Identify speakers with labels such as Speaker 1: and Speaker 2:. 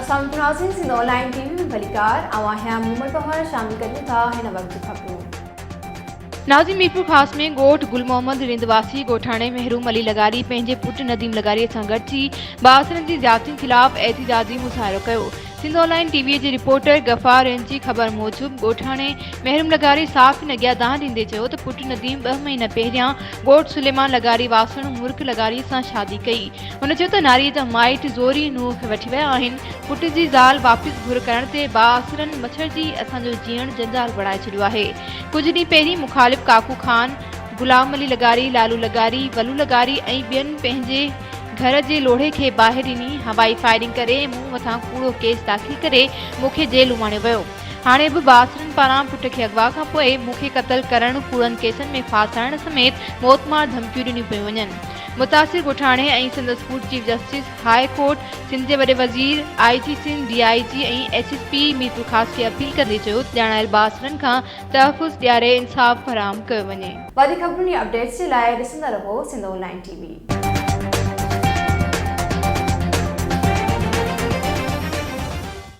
Speaker 1: السلام عليڪم ناظرين سنڌ آن لائين ٽي وي ۾ ڀليڪار آئون آهيان مومل پنهور شامل ڪريون ٿا هن وقت جون خبرون.
Speaker 2: ناظرين ميرپورخاص ۾ ڳوٺ گل محمد رند واسي ڳوٺاڻي محروم علي لغاري پنهنجي پٽ نديم لغاري سان گڏجي بااثرن جي زيادتين خلاف احتجاجي مظاهرو ڪيو سنڌ آن لائين ٽي وي جي رپورٽر غفار رند جي خبر موجب ڳوٺاڻي محروم لغاري صحافين اڳيان دانهن ڏيندي چيو ته پٽ نديم ٻه مهينا پهريان ڳوٺ سليمان لغاري واسڻ مرڪ لغاري سان شادي ڪئي هن چيو ته ناريء جا مائٽ زوري نونهن کي وٺي ويا آهن، پٽ جي زال واپس گهر ڪرڻ تي بااثرن مڇرجي اسان جو جيئڻ جنجال بڻائي ڇڏيو آهي. ڪجهه ڏينهن پهرين مخالف ڪاڪو خان، غلام علي لغاري، لالو لغاري، ولو لغاري ۽ ٻين پنهنجي گهر جي لوڙهي کي باهه ڏني، هوائي فائرنگ ڪري مون مٿان ڪوڙو ڪيس داخل ڪري مون کي جيل اماڻيو ويو. هاڻي به بااثرن پاران پٽ کي اغوا کانپوء مون کي قتل ڪرڻ، ڪوڙن ڪيسن ۾ ڦاسائڻ سميت موتمار ڌمڪيون ڏنيون پيون وڃن. متاثر ڳوٺاڻي ۽ سندس پٽ chief justice high court Sindh جي وڏي وزير، آء جي سنڌ، ڊي I جي ۽ ايس ايس پي ميرپورخاص کي اپيل ڪندي چيو ته ڄاڻايل بااثرن کان تحفظ ڏياري انصاف فراهم ڪيو وڃي.
Speaker 1: وڌيڪ خبرن ۽ اپڊيٽس جي لاء ڏسندا رهو سنڌ آن لائين ٽي وي.